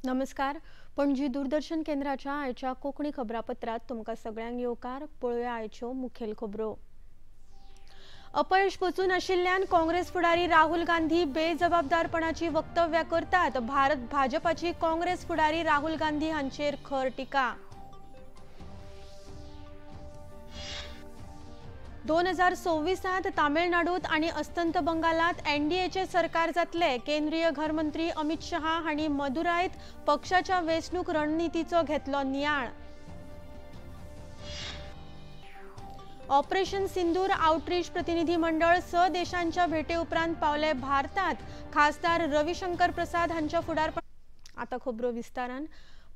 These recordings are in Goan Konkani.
नमस्कार, पणजी दूरदर्शन केंद्राच्या आयच्या कोंकणी खबरापत्रात तुमकां सगळ्यांक येवकार. पळोवया आयच्यो मुखेल खबरो. अपयश पचून आशिल्ल्यान काँग्रेस फुडारी राहुल गांधी बेजबाबदारपणाची वक्तव्या करतात. भारत भाजपाची काँग्रेस फुडारी राहुल गांधी हांचेर खर टिका. 2026 तामिळनाडूत आनी अस्तंत बंगालात एनडीएचे सरकार जातले. केंद्रीय घरमंत्री अमित शहा हांणी मदुरायत पक्षाच्या वेंचणूक रणनितीचो घेतलो नियाळ. ऑपरेशन सिंदूर आउटरीच प्रतिनिधी मंडळ 6 देशांच्या भेटे उपरांत पावले भारतात. खासदार रविशंकर प्रसाद हांच्या फुडारपणान. आता खबरो विस्तारान.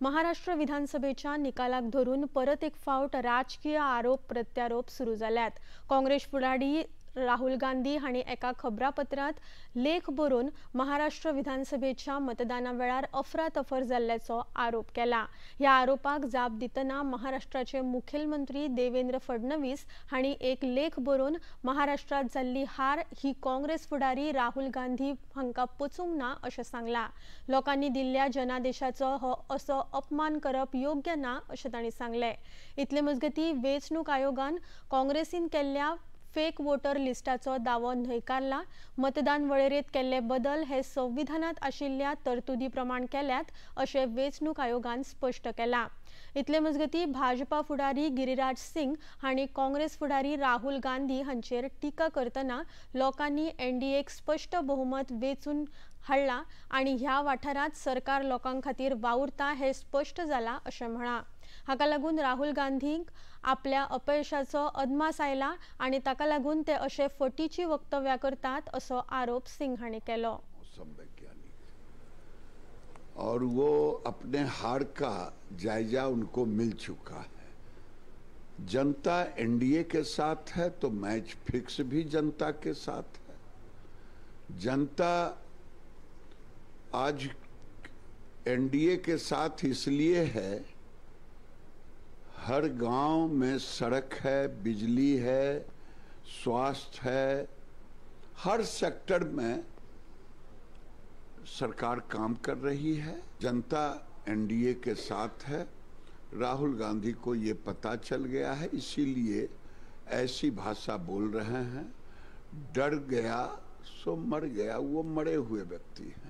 महाराष्ट्र विधानसभेच्या निकालाक धरून परत एक फावट राजकीय आरोप प्रत्यारोप सुरू जाल्यात. काँग्रेस फुडारी राहुल गांधी हांणी एका खबरापत्रात लेख बरोवन महाराष्ट्र विधानसभेच्या मतदाना वेळार अफरातफर जाल्ल्याचो आरोप केला. ह्या आरोपाक जाप दितना महाराष्ट्राचे मुखेलमंत्री देवेंद्र फडणवीस हांणी एक लेख बरोवन महाराष्ट्रात जाल्ली हार ही काँग्रेस फुडारी राहुल गांधी हांकां पचूंक ना अशें सांगलां. लोकांनी दिल्ल्या जनादेशाचो हो असो अपमान करप योग्य ना अशें तांणी सांगलें. इतले मजगतीं वेंचणूक आयोगान काँग्रेसीन केल्ल्या फेक वोटर लिस्टाचो दावो न्हयकारला. मतदान वळेरेंत केल्ले बदल हे संविधानात आशिल्ल्या तरतुदी प्रमाण केल्यात अशें वेंचणूक आयोगान स्पश्ट केलां. इतले मजगतीं भाजपा फुडारी गिरिराज सिंग हांणी काँग्रेस फुडारी राहुल गांधी हांचेर टिका करतना लोकांनी एनडीएक स्पश्ट बहुमत वेंचून हाडला आनी ह्या वाठारांत सरकार लोकां खातीर वावुरता हें स्पश्ट जालां अशें म्हळां. हाका लागून राहुल गांधींक आपल्या अपयशाचो अदमास आयला आनी ताका लागून ते अशे फटीची वक्तव्या करतात असो आरोप सिंग हांणी केलो. मौसम वैज्ञानिक और वो अपने हार का जायजा उनको मिल चुका है. जनता एनडीए के साथ है तो मैच फिक्स भी जनता के साथ है. जनता आज एनडीए के साथ इसलिए है, हर गांव में सड़क है, बिजली है, स्वास्थ्य है, हर सेक्टर में सरकार काम कर रही है. जनता एनडीए के साथ है. राहुल गांधी को ये पता चल गया है, इसीलिए ऐसी भाषा बोल रहे हैं. डर गया सो मर गया, वो मरे हुए व्यक्ति हैं.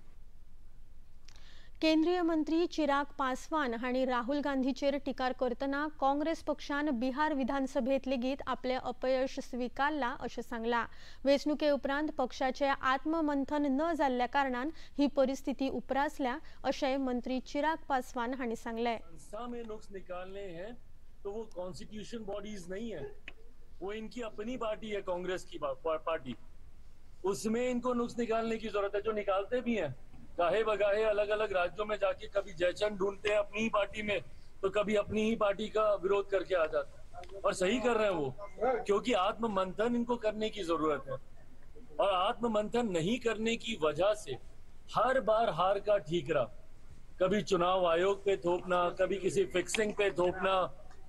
केंद्रीय मंत्री चिराग पासवान हांणी राहुल गांधीचेर टिकार करतना काँग्रेस पक्षान बिहार विधानसभेत लेगीत आपले अपयश स्वीकारला अशें सांगलां. वेंचणुके उपरांत पक्षाचे आत्ममंथन न जाल्ल्या कारणान ही परिस्थिती उप्रासल्या अशें मंत्री चिराग पासवान हांणी सांगलें. संस्था में नुक्स निकालने हैं तो वो कॉन्स्टिट्यूशन बॉडीज नहीं है, वो इनकी अपनी पार्टी है, कांग्रेस की पार्टी. उसमें इनको नुक्स निकालने की जरूरत है, जो निकालते भी हैं गाहे बगाहे अलग अलग राज्यों में जाके. कभी जयचंद ढूंढते हैं अपनी ही पार्टी में तो कभी अपनी ही पार्टी का विरोध करके आ जाते हैं. और सही कर रहे हैं वो, क्योंकि आत्ममंथन इनको करने की जरूरत है. और आत्ममंथन नहीं करने की वजह से हर बार हार का ठीकरा कभी चुनाव आयोग पे थोपना, कभी किसी फिक्सिंग पे थोपना,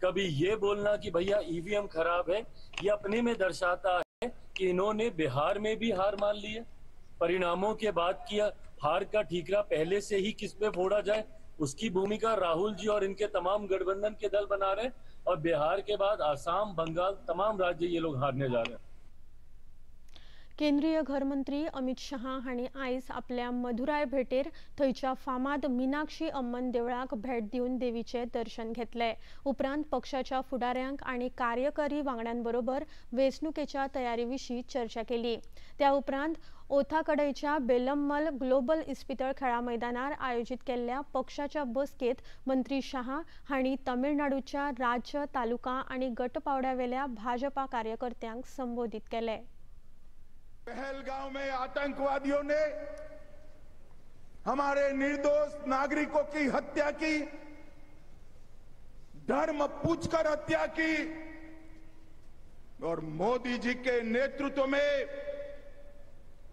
कभी ये बोलना कि भैया ईवीएम खराब है, ये अपने में दर्शाता है कि इन्होंने बिहार में भी हार मान ली है. परिणामों के बाद किया हार का ठीकरा पहले से ही किस पे फोड़ा जाए उसकी भूमिका राहुल जी और इनके तमाम गठबंधन के दल बना रहे हैं. और बिहार के बाद आसाम, बंगाल, तमाम राज्य ये लोग हारने जा रहे हैं. केंद्रीय घरमंत्री अमित शहा हांणी आयज आपल्या मदुराय भेटेर थंयच्या फामाद मीनाक्षी अम्मन देवळाक भेट दिवन देवीचें दर्शन घेतलें. उपरांत पक्षाच्या फुडाऱ्यांक आनी कार्यकारी वांगड्यांबरोबर वेंचणुकेच्या तयारी विशीं चर्चा केली. त्या उपरांत ओथाकडेच्या बेलम्मल ग्लोबल इस्पितळ खेळा मैदानार आयोजीत केल्ल्या पक्षाच्या बसकेत मंत्री शहा हांणी तमिळनाडूच्या राज्य, तालुका आनी गट पावड्यावेल्या भाजपा कार्यकर्त्यांक संबोधीत केले. पहलगांव में आतंकवादियों ने हमारे निर्दोष नागरिकों की हत्या की, धर्म पूछकर हत्या की और मोदी जी के नेतृत्व में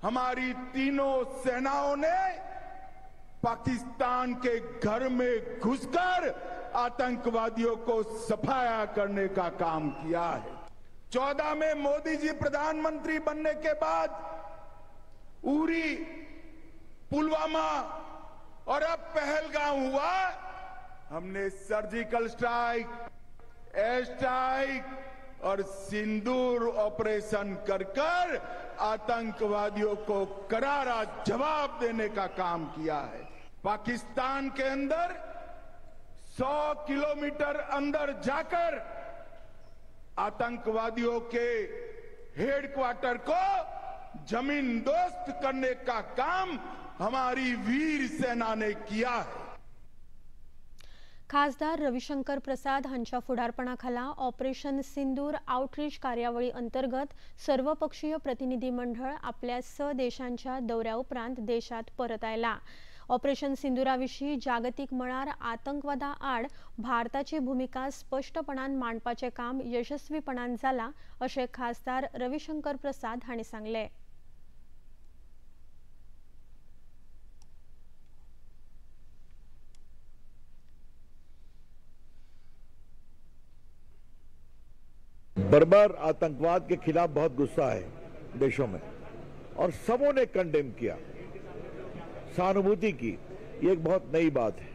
हमारी तीनों सेनाओं ने पाकिस्तान के घर में घुसकर आतंकवादियों को सफाया करने का काम किया है. 14 में मोदी जी प्रधानमंत्री बनने के बाद उरी, पुलवामा, और अब पहलगांव हुआ, हमने सर्जिकल स्ट्राइक, एयर स्ट्राइक और सिंदूर ऑपरेशन कर कर आतंकवादियों को करारा जवाब देने का काम किया है। पाकिस्तान के अंदर 100 किलोमीटर अंदर जाकर आतंकवादियों के हेडक्वार्टर को जमीन दोस्त करने का काम हमारी वीर सेना ने किया है। खासदार रविशंकर प्रसाद हांच्या फुडारपणाखाला ऑपरेशन सिंदूर आउटरीच कार्यावळी अंतर्गत सर्वपक्षीय प्रतिनिधी मंडळ आपल्या 6 देशांच्या दौऱ्या उपरांत देशात परत आयला। ऑपरेशन सिंदूरा विशीं जागतिक मळार आतंकवादा आड भारताची भूमिका स्पष्टपणान मांडपाचें काम यशस्वीपणान जालां अशें खासदार रविशंकर प्रसाद हांणी सांगलें। बर्बर आतंकवाद के खिलाफ बहुत गुस्सा है देशों में और सबों ने कंडेम किया, सहानुभूति की। ये एक बहुत नई बात है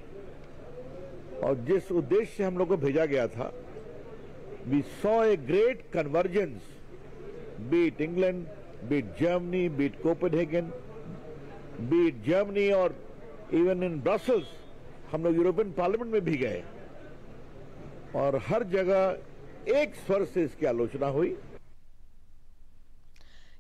और जिस उद्देश्य से हम लोग को भेजा गया था, we saw a great convergence, be it England, be it Germany, be it Copenhagen, be it Germany और इवन इन ब्रसल्स, हम लोग यूरोपियन पार्लियामेंट में भी गए और हर जगह एक स्वर से इसकी आलोचना हुई।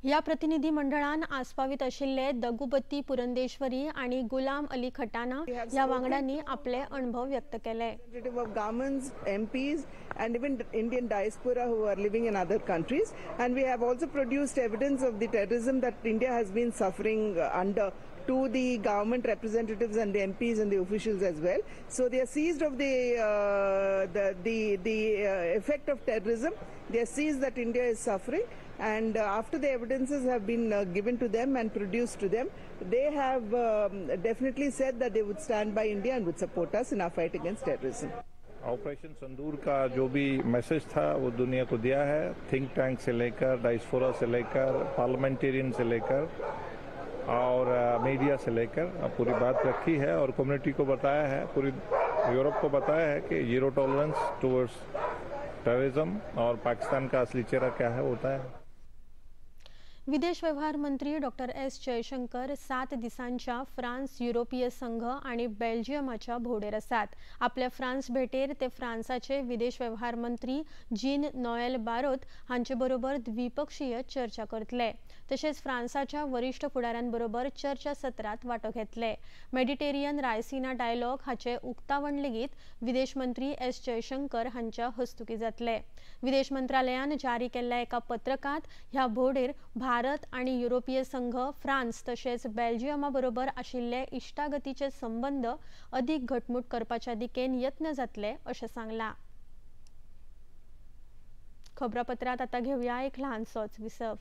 या प्रतिनिधी मंडळान आस्पावीत आशिल्ले दगुबत्ती पुरंदेश्वरी आणि गुलाम अली खटाना ह्या वांगड्यांनी आपले अणभव व्यक्त केले। Of governments, MPs and even Indian diaspora who are living in other countries, and we have also produced evidence of the terrorism that India has been suffering under to the government representatives and the MPs and the officials as well. So they are seized of the effect of terrorism. They are seized that India is suffering, and after the evidences have been given to them and produced to them, they have definitely said that they would stand by India and would support us in our fight against terrorism. Operation Sindoor का जो भी मैसेज था वो दुनिया को दिया है, थिंक टैंक से लेकर डायस्पोरा से लेकर पार्लियामेंटेरियन से लेकर और मीडिया से लेकर पूरी बात रखी है और कम्युनिटी को बताया है, पूरी यूरोप को बताया है कि जीरो टॉलरेंस टुवर्ड्स टेररिज्म और पाकिस्तान का असली चेहरा क्या है होता है। विदेश व्यवहार मंत्री डॉक्टर एस जयशंकर 7 दिसांच्या फ्रांस, युरोपीय संघ आणि बेल्जियमाच्या भोवडेर आसात। आपल्या फ्रांस भेटेर ते फ्रांसाचे विदेश व्यवहार मंत्री जीन नॉएल बारोत हांचे बरोबर द्विपक्षीय चर्चा करतले। तशेंच फ्रांसाच्या वरिष्ठ फुडाऱ्यांबरोबर चर्चा सत्रात वांटो घेतले। मेडिटेरियन रायसिना डायलॉग हाचे उक्तावण लेगीत विदेश मंत्री एस जयशंकर हांच्या हस्तुकी जातले। विदेश मंत्रालयान जारी केल्ल्या एका पत्रकात ह्या भोवडेर भारत आणि युरोपीय संघ, फ्रांस तशेंच बेल्जियमा बरोबर आशिल्ले इश्टागतीचे संबंध अधिक घटमूट करपाच्या दिकेन यत्न जातले अशें सांगलां। खबरापत्रात आता घेऊया एक ल्हानसोच विसव।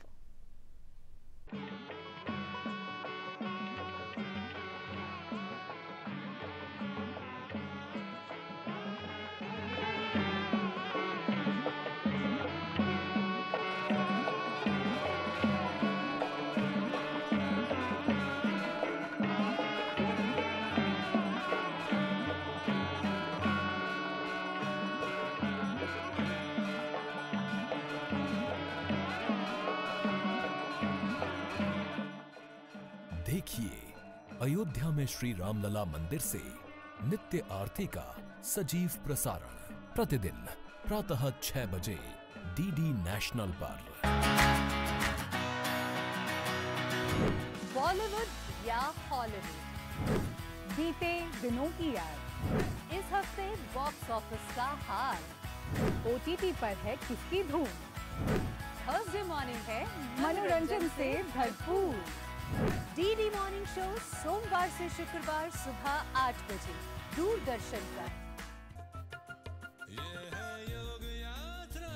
देखिए अयोध्या में श्री रामलला मंदिर से नित्य आरती का सजीव प्रसारण प्रतिदिन प्रातः 6 बजे डीडी नेशनल पर। बॉलीवुड या हॉलीवुड, बीते दिनों की याद, इस हफ्ते बॉक्स ऑफिस का हाल, ओटीटी पर है किसकी धूम, थर्सडे मॉर्निंग है मनोरंजन से भरपूर। डीडी मॉर्निंग शो सोमवार से शुक्रवार सुबह 8 बजे दूरदर्शन पर। ये है योग यात्रा,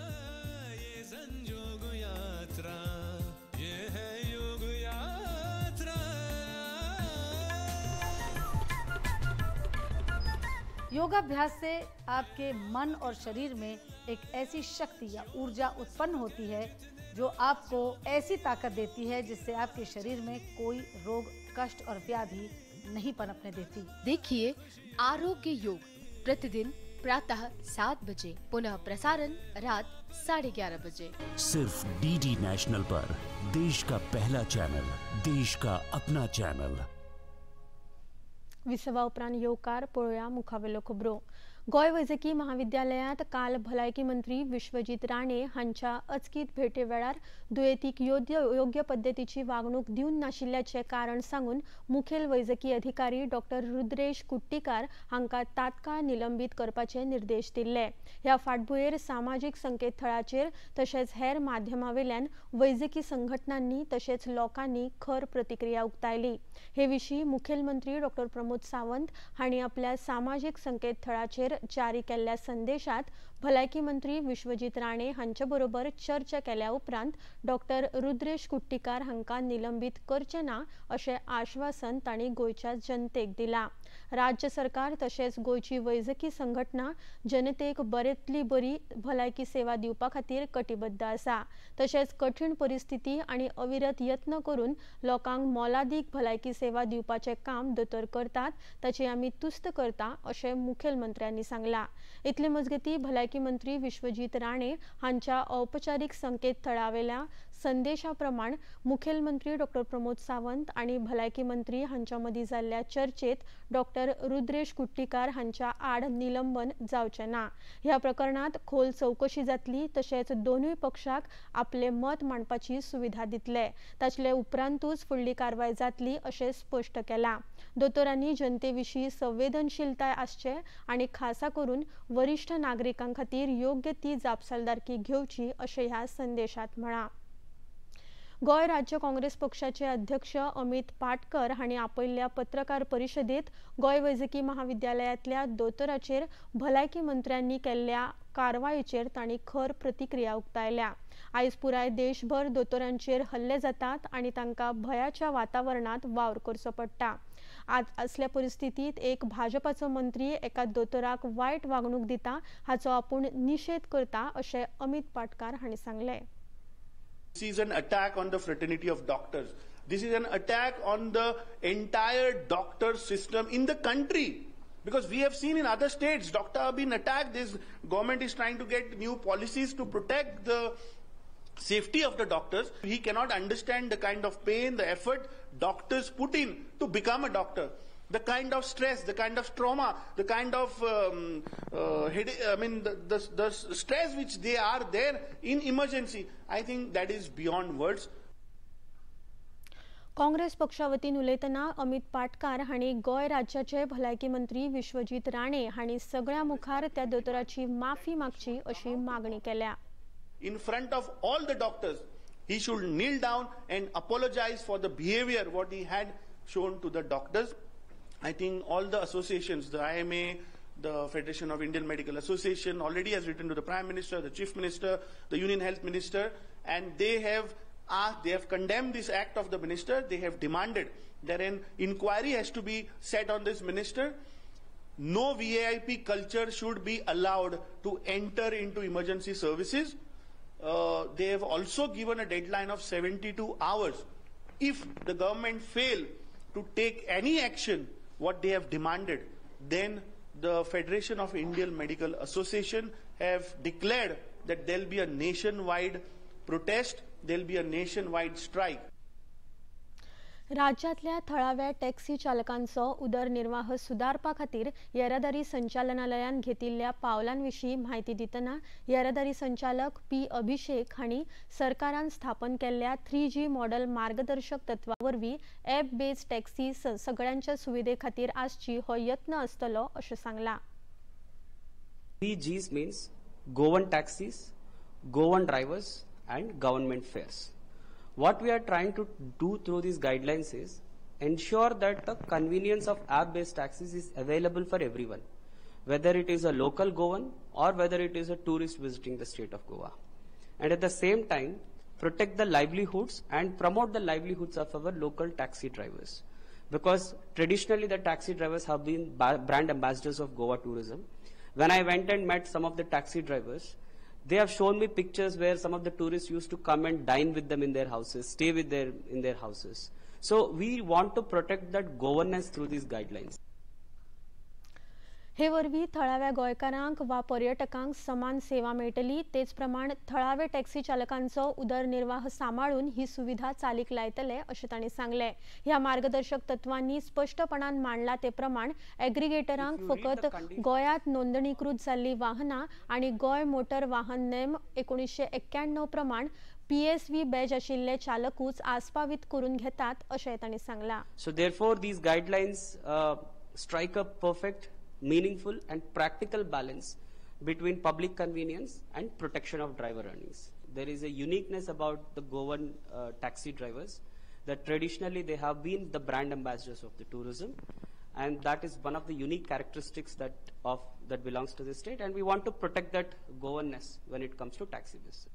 ये संजोग यात्रा, ये है योग यात्रा। योगाभ्यास से आपके मन और शरीर में एक ऐसी शक्ति या ऊर्जा उत्पन्न होती है जो आपको ऐसी ताकत देती है जिससे आपके शरीर में कोई रोग, कष्ट और व्याधि नहीं पनपने देती। देखिए आरोग्य योग प्रतिदिन प्रातः 7 बजे, पुनः प्रसारण रात 11:30 बजे, सिर्फ डीडी नेशनल पर, देश का पहला चैनल, देश का अपना चैनल। विसवा उपरांत येवकार पळोवया मुखावेल्यो खबरो। गोंय वैजकी महाविद्यालयांत काल भलायकी मंत्री विश्वजीत राणे हांच्या अचकीत भेटे वेळार दुयेंतीक योग्य पद्दतीची वागणूक दिवन नाशिल्ल्याचें कारण सांगून मुखेल वैजकी अधिकारी डॉक्टर रुद्रेश कुट्टीकार हांकां तात्काळ निलंबीत करपाचे निर्देश दिल्ले। ह्या फाटभुंयेर सामाजीक संकेतथळाचेर तशेंच हेर माध्यमावेल्यान वैजकी संघटनांनी तशेंच लोकांनी खर प्रतिक्रिया उक्तायली। हे विशीं मुखेलमंत्री डॉक्टर प्रमोद सावंत हांणी आपल्या सामाजीक संकेतथळाचेर जारी केल्ल्या संदेशात भलायकी मंत्री विश्वजीत राणे हांचे बरोबर चर्चा केल्या उपरांत डॉक्टर रुद्रेश कुट्टीकार हांकां निलंबीत करचे ना अशें आश्वासन तांणी गोंयच्या जनतेक दिलां। राज्य सरकार तशेंच गोंयची वैजकी संघटना जनतेक बरेंतली बरी भलायकी सेवा दिवपा खातीर कटिबद्ध आसा। तशेंच कठीण परिस्थिती आनी अविरत यत्न करून लोकांक मोलादीक भलायकी सेवा दिवपाचें काम दोतोर करतात ताची आमी तुस्त करता अशें मुखेलमंत्र्यांनी सांगला। इतले मजगती भलायकी मंत्री विश्वजीत राणे हांच्या औपचारीक संकेतथळावेल्या संदेशा प्रमाण मुखेलमंत्री डॉक्टर प्रमोद सावंत आनी भलायकी मंत्री हांच्या मदीं जाल्ल्या चर्चेत डॉक्टर रुद्रेश कुट्टीकार हांच्या आड निलंबन जावचें ना। ह्या प्रकरणात खोल चवकशी जातली तशेंच दोनूय पक्षाक आपले मत मांडपाची सुविधा दितले, ताचले उपरांतूच फुडली कारवाय जातली अशें स्पश्ट केलां। दोतोरांनी जनते विशीं संवेदनशीलताय आसचे आनी खासा करून वरिष्ठ नागरिकां खातीर योग्य ती जापसालदारकी घेवची अशें ह्या संदेशात म्हळां। गोंय राज्य काँग्रेस पक्षाचे अध्यक्ष अमित पाटकर हांणी आपयल्ल्या पत्रकार परिशदेत गोंय वैजकी महाविद्यालयांतल्या दोतोराचेर भलायकी मंत्र्यांनी केल्ल्या कारवायेचेर तांणी खर प्रतिक्रिया उक्तायल्या। आयज पुराय देशभर दोतोरांचेर हल्ले जातात आनी तांकां भंयाच्या वातावरणांत वावर करचो पडटा। आज असल्या परिस्थितीत एक भाजपाचो मंत्री एका दोतोराक वायट वागणूक दिता हाचो आपूण निशेध करता अशें अमित पाटकार हांणी सांगलें। This is an attack on the fraternity of doctors. This is an attack on the entire doctor system in the country. Because we have seen in other states, doctors have been attacked. This government is trying to get new policies to protect the safety of the doctors. He cannot understand the kind of pain, the effort doctors put in to become a doctor. The kind of stress, the kind of trauma, the kind of the stress which they are there in emergency, I think that is beyond words. Congress पक्षा वतीन उलयतना अमित पाटकार हांणी गोंय राज्याचे भलायकी मंत्री विश्वजीत राणे हांणी सगळ्या मुखार त्या दोतोराची माफी मागची अशी मागणी केल्या। In front of all the doctors, he should kneel down and apologize for the behavior what he had shown to the doctors. I think all the associations, the IMA, the Federation of Indian Medical Association already has written to the Prime Minister, the Chief Minister, the Union Health Minister, and they have asked, they have condemned this act of the minister. They have demanded that an inquiry has to be set on this minister. No VIP culture should be allowed to enter into emergency services. They have also given a deadline of 72 hours. If the government fail to take any action what they have demanded, then the Federation of Indian Medical Association have declared that there will be a nationwide protest, there will be a nationwide strike. राज्यातल्या थळाव्या टॅक्सी चालकांचो उदरनिर्वाह सुदारपा खातीर येरादारी संचालनालयान घेतिल्ल्या पावलांविशीं म्हायती दितना येरादारी संचालक पी अभिषेक हांणी सरकारान स्थापन केल्ल्या 3G model मार्गदर्शक तत्वा वरवीं ॲप बेस्ड टॅक्सी सगळ्यांच्या सुविधे खातीर आसची हो यत्न आसतलो अशें सांगलां। 3Gs means Goan taxis, Goan drivers and government fares. What we are trying to do through these guidelines is ensure that the convenience of app-based taxis is available for everyone, whether it is a local Goan or whether it is a tourist visiting the state of Goa. And at the same time, protect the livelihoods and promote the livelihoods of our local taxi drivers. Because traditionally the taxi drivers have been brand ambassadors of Goa tourism. When I went and met some of the taxi drivers, they have shown me pictures where some of the tourists used to come and dine with them in their houses, stay with them in their houses. So we want to protect that governance through these guidelines. हे वरवीं थळाव्या गोंयकारांक वा पर्यटकांक समान सेवा मेळटली. तेच प्रमाण थळावे टॅक्सी चालकांचो उदरनिर्वाह सांबाळून ही सुविधा चालीक लायतले अशें तांणी सांगलें. ह्या मार्गदर्शक तत्वांनी स्पश्टपणान मांडला ते प्रमाण एग्रीगेटरांक फकत गोंयांत नोंदणीकृत जाल्ली वाहनां आनी गोंय मोटर वाहन नेम 1991 प्रमाण PSV badge आशिल्ले चालकूच आस्पावीत करून घेतात अशें तांणी सांगलां. So therefore these guidelines strike a perfect, meaningful and practical balance between public convenience and protection of driver earnings. There is a uniqueness about the Goan taxi drivers that traditionally they have been the brand ambassadors of the tourism, and that is one of the unique characteristics that belongs to the state, and we want to protect that Goanness when it comes to taxi business.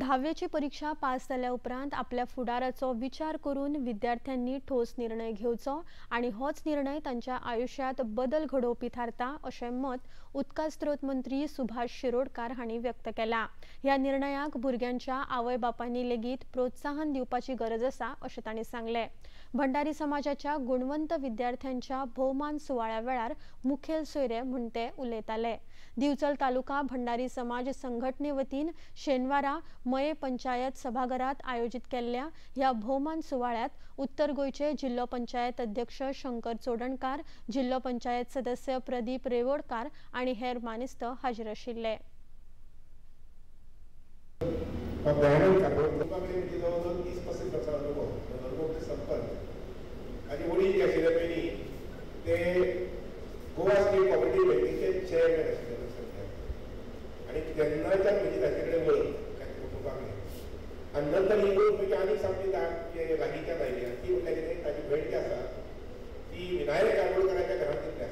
धावेची परीक्षा पास जाल्या उपरांत आपल्या फुडाराचो विचार करून विद्यार्थ्यांनी ठोस निर्णय घेवचो आनी होच निर्णय तांच्या आयुष्यात बदल घडोवपी थारता अशें मत उदका स्त्रोत मंत्री सुभाष शिरोडकार हांणी व्यक्त केला. ह्या निर्णयाक भुरग्यांच्या आवय बापांनी लेगीत प्रोत्साहन दिवपाची गरज आसा अशें तांणी सांगलें. भंडारी समाजाच्या गुणवंत विद्यार्थ्यांच्या भोवमान सुवाळ्या वेळार मुखेल सोयरे म्हूण ते उलयताले. दिवचल तालुका भंडारी समाज संघटने वतीन शेनवारा मये पंचायत सभाघरात आयोजित केल्ल्या ह्या भोवमान सुवाळ्यात उत्तर गोंयचे जिल्लो पंचायत अध्यक्ष शंकर चोडणकार, जिल्लो पंचायत सदस्य प्रदीप रेवोडकार आनी हेर मानेस्त हाजीर आशिल्ले. गोवा स्टेट कॉपरेटिव्ह बँकेचे चेअरमॅन आशिल्ले सध्या आनी तेन्नाच्यान म्हजी ताचे कडेन वळख कुटुंबा कडेन आनी नंतर ही वळख म्हजी आनीक सामकी लागींच्यान आयली आनी ती म्हणल्यार कितें, ताजी भयण जी आसा ती विनायक काकोडकराच्या घरांत आसा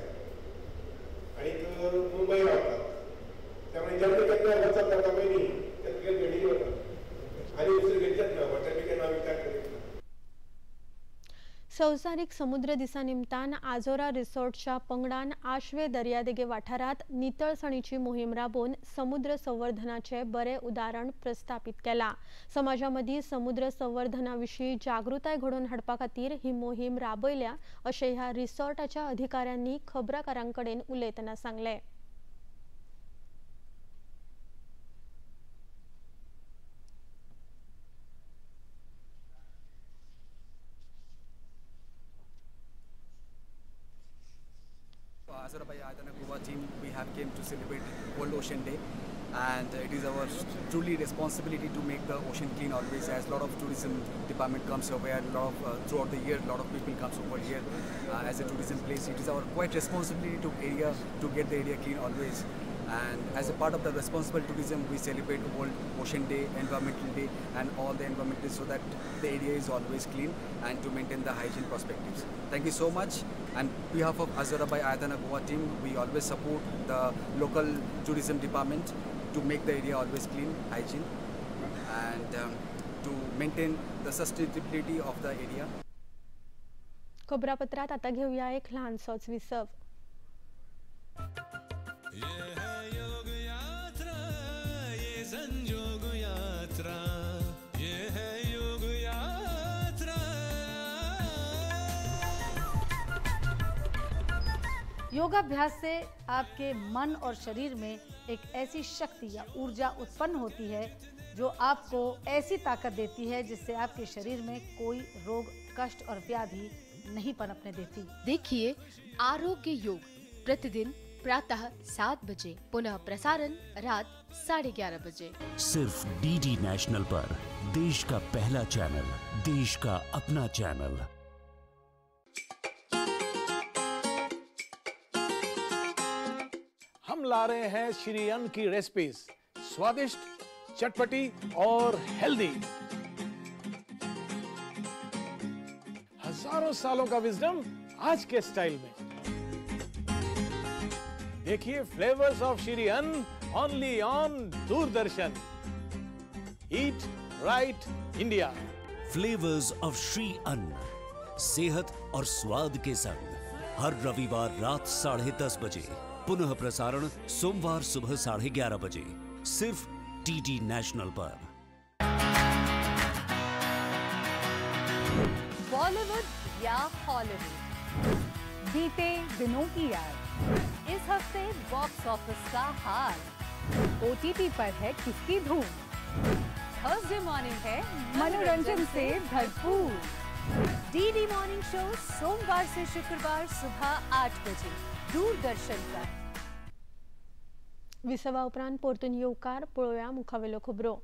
आनी मुंबय रावतात. त्यामुळे जेन्ना केन्ना वचप जाता पयलीं ते तुगे भयणीक वता आनी दुसरे खंयच्याच ना हॉटेल बी केन्ना विचार करीत. संवसारीक समुद्र दिसा निमतान आजोरा रिसॉर्टच्या पंगडान आशवे दर्यादेगे वाठारात नितळसाणीची मोहीम राबोवन समुद्र संवर्धनाचे बरे उदाहरण प्रस्थापित केला. समाजामदी समुद्र संवर्धना विशीं जागृताय घडोवन हाडपा खातीर ही मोहीम राबयल्या अशें ह्या रिसॉर्टाच्या अधिकाऱ्यांनी खबराकारां कडेन उलयतना सांगलें. Azora by Ayatana Goa team, we have came to celebrate World Ocean Day, and it is our truly responsibility to make the ocean clean always, as a lot of tourism department comes over and lot of throughout the year a lot of people comes over here as a tourism place. It is our quite responsibility to get the area clean always, and as a part of the responsible tourism we celebrate World Ocean Day, Environmental Day and all the environmental days, so that the area is always clean and to maintain the hygiene perspectives. Thank you so much. And on behalf of Azora by Ayatana Goa team, we always support the local tourism department to make the area always clean, hygiene, and to maintain the sustainability of the area. खबरापत्रात आता घेऊया एक लहानसोच विसव. ये है योग यात्रा, ये संजोग यात्रा, ये है योग यात्रा. योगाभ्यास से आपके मन और शरीर में एक ऐसी शक्ति या ऊर्जा उत्पन्न होती है जो आपको ऐसी ताकत देती है जिससे आपके शरीर में कोई रोग, कष्ट और व्याधि नहीं पनपने देती। देखिए आरोग्य योग प्रतिदिन प्रातः 7 बजे, पुनः प्रसारण रात 11:30 बजे, सिर्फ डीडी नेशनल पर, देश का पहला चैनल, देश का अपना चैनल। हम ला रहे हैं श्री अन्न की रेसिपीज, स्वादिष्ट, चटपटी और हेल्दी। हजारों सालों का विजडम आज के स्टाइल में। देखिए flavours of Shri Anna only on Doordarshan. Eat right India. Flavours of Shri Anna, सेहत और स्वाद के संग, हर रविवार रात 10:30 बजे, पुनः प्रसारण सोमवार सुबह 11:30 बजे, सिर्फ डीडी नेशनल पर। बॉलीवुड या हॉलीवुड, बीते दिनों की याद, इस हफ्ते बॉक्स ऑफिस का हाल, ओटीटी पर है किसकी धूम, थर्सडे मॉर्निंग है मनोरंजन से भरपूर। डीडी मॉर्निंग शो सोमवार से शुक्रवार सुबह 8 बजे दूरदर्शन पर। विसवा उपरांत परतून येवकार पळोवया मुखावेल्यो खबरो।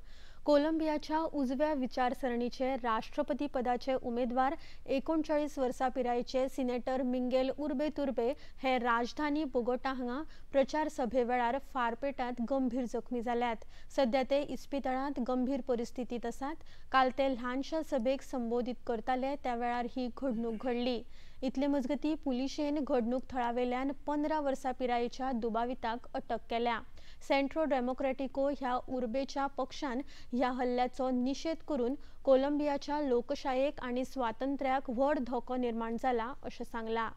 कोलंबियाच्या उजव्या विचारसरणीचे राष्ट्रपती पदाचे उमेदवार 39 वर्सां पिरायेचे सिनेटर मिंगेल उर्बे तुर्बे हे राजधानी बोगोटा हांगा प्रचार सभे वेळार फारपेटांत गंभीर जखमी जाल्यात। सध्या ते इस्पितळांत गंभीर परिस्थितींत आसात। काल ते ल्हानशा सभेक संबोधीत करताले त्या वेळार ही घडणूक घडली। इतले मजगती पुलिशेन घडणूक थळावेल्यान 15 वर्सां पिरायेच्या दुबाविताक अटक केल्या। सेंट्रो डेमोक्रॅटिको ह्या उर्बेच्या पक्षान ह्या हल्ल्याचो निषेध करून कोलंबियाच्या लोकशायेक आनी स्वातंत्र्याक व्हड धोको निर्माण जाला अशें सांगलां।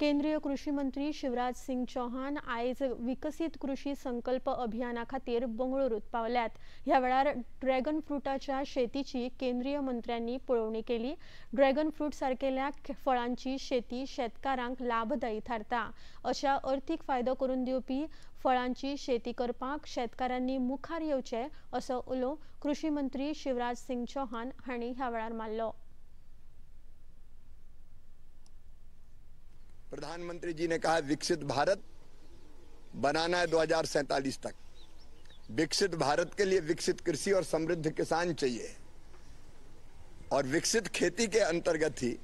केंद्रीय कृषी मंत्री शिवराज सिंग चौहान आयज विकसीत कृषी संकल्प अभियाना खातीर बंगळुरूत पावल्यात। ह्या वेळार ड्रॅगन फ्रुटाच्या शेतीची केंद्रीय मंत्र्यांनी पळोवणी केली। ड्रॅगन फ्रूट सारकेल्या फळांची शेती शेतकारांक लाभदायी थारता। अशा अर्थीक फायदो करून दिवपी फळांची शेती करपाक शेतकारांनी मुखार येवचे असो उलो कृषी मंत्री शिवराज सिंग चौहान हांणी ह्या वेळार मारलो। प्रधानमंत्री जी ने कहा विकसित भारत बनाना है 2047 तक। विकसित भारत के लिए विकसित कृषि और समृद्ध किसान चाहिए और विकसित खेती के अंतर्गत ही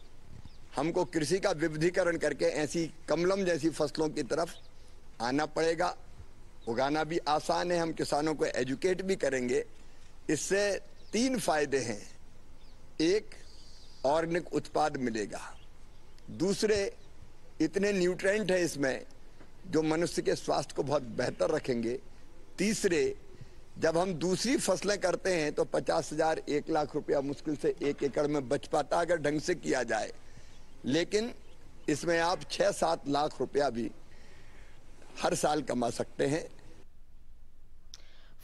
हमको कृषि का विविधीकरण करके ऐसी कमलम जैसी फसलों की तरफ आना पड़ेगा। उगाना भी आसान है, हम किसानों को एजुकेट भी करेंगे। इससे 3 फायदे हैं। एक, ऑर्गेनिक उत्पाद मिलेगा। दूसरे, इतने न्यूट्रिएंट है इसमें जो मनुष्य के स्वास्थ्य को बहुत बेहतर रखेंगे। तीसरे, जब हम दूसरी फसलें करते हैं तो 50,000 1 लाख रुपया मुश्किल से 1 एकड़ में बच पाता अगर ढंग से किया जाए, लेकिन इसमें आप 6-7 लाख रुपया भी हर साल कमा सकते हैं।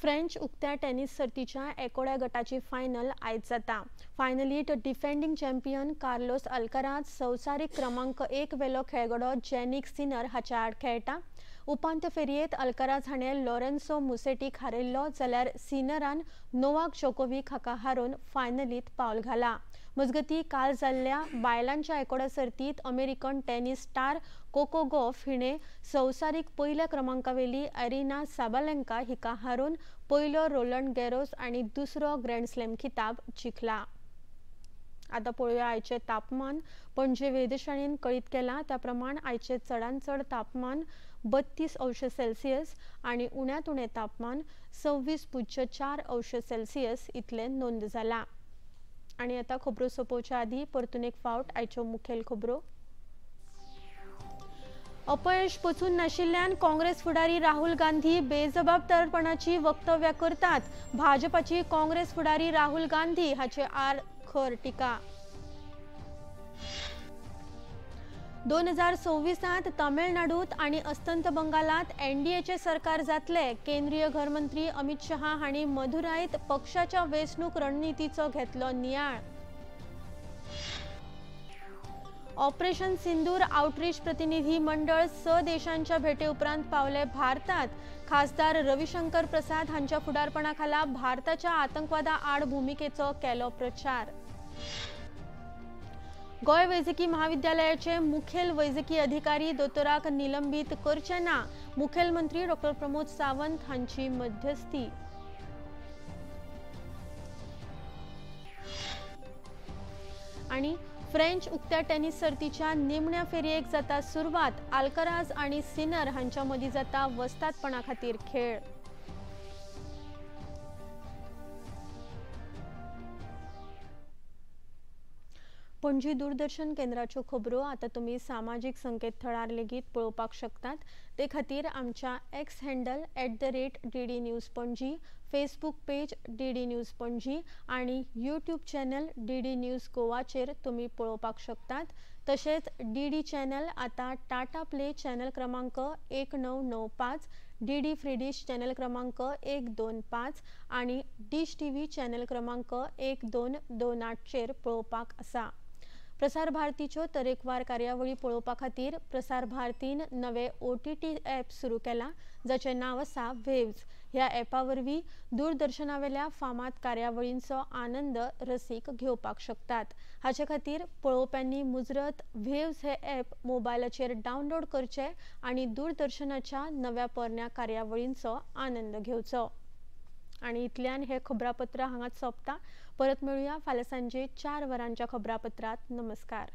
फ्रेंच उक्त्या टेनिस सर्तीच्या एकोड्या गटाची फायनल आयज जाता। फायनलीत डिफेंडिंग चॅम्पियन कार्लोस अल्काराज संवसारीक क्रमांक 1 वेलो खेळगडो जॅनिक सिनर हाच्या आड खेळटा। उपांत्य फेरयेंत अल्काराज हाणें लॉरेन्सो मुसेटीक हारयल्लो, जाल्यार सिनरान नोवाक जोकोवीक हाका हारोवन फायनलीत पावल घाला। मजगती काल जाल्ल्या बायलांच्या एकोड्या सर्तींत American tennis star Coco Gauff हिणें संवसारीक पयल्या क्रमांकावेली एरिना साबालेंका हिका हारोवन पयलो रोलंड गॅरोस आनी दुसरो ग्रँड स्लॅम खिताब जिखला। आतां पळोवया आयचें तापमान। पणजे वेधशाळेन कळीत केलां त्या प्रमाण आयचें चडांत चड तापमान 32 अंश सेल्सियस आनी उण्यांत उणें तापमान 26.4 अंश सेल्सियस इतलें नोंद जालां। आनी आतां खबरो सोंपोवच्या आदीं परतून एक फावट आयच्यो मुखेल खबरो। अपयश पचून नाशिल्ल्यान काँग्रेस फुडारी राहुल गांधी बेजबाबदारपणाची वक्तव्यां करतात। भाजपाची काँग्रेस फुडारी राहुल गांधी हाचे आड खर टिका। 2026 तमिळनाडूत आनी अस्तंत बंगालात एनडीएचे सरकार जातले। केंद्रीय घरमंत्री अमित शहा हांणी मदुराईत पक्षाच्या वेंचणूक रणनितीचो घेतलो नियाळ। ऑपरेशन सिंदूर आउटरीच प्रतिनिधी मंडळ 6 देशांच्या भेटे उपरांत पावले भारतात। खासदार रविशंकर प्रसाद हांच्या फुडारपणाखाला भारताच्या आतंकवादा आड भूमिकेचो केलो प्रचार। गोंय वैजकी महाविद्यालयाचे मुखेल वैजकी अधिकारी दोतोराक निलंबीत करचे ना, मुखेलमंत्री डॉक्टर प्रमोद सावंत हांची मध्यस्थी। आनी फ्रेंच उक्त्या टेनिस सर्तीच्या निमण्या फेरयेक जाता सुरवात। आल्काराज आनी सिनर हांच्या मदीं जाता वस्तादपणा खातीर खेळ। पणजी दूरदर्शन केंद्राच्यो खबरो आतां तुमी सामाजीक संकेतथळार लेगीत पळोवपाक शकतात। ते खातीर आमच्या X handle @DD News Panaji, Facebook page DD News Panaji आनी यूट्यूब चॅनल DD news गोवाचेर तुमी पळोवपाक शकतात। तशेंच DD channel आतां टाटा प्ले चॅनल क्रमांक 1995, डीडी फ्री डिश चॅनल क्रमांक 125 आनी डिश टीव्ही चॅनल क्रमांक 1228चेर पळोवपाक आसा. प्रसार भारतीच्यो तरेकवार कार्यावळी पळोवपा खातीर प्रसार भारतीन नवे OTT app सुरू केला, जाचें नांव आसा वेव्ज. ह्या ॲपा वरवीं दूरदर्शनावेल्या फामाद कार्यावळींचो आनंद रसीक घेवपाक शकतात. हाचे खातीर पळोवप्यांनी मुजरत वेव्ज हे ॲप मोबायलाचेर डावनलोड करचे आनी दूरदर्शनाच्या नव्या पोरण्या कार्यावळींचो आनंद घेवचो. आनी इतल्यान हे खबरापत्र हांगाच सोंपता. परत मेळुया फाल्यां सांजे 4 वरांच्या खबरापत्रांत. नमस्कार.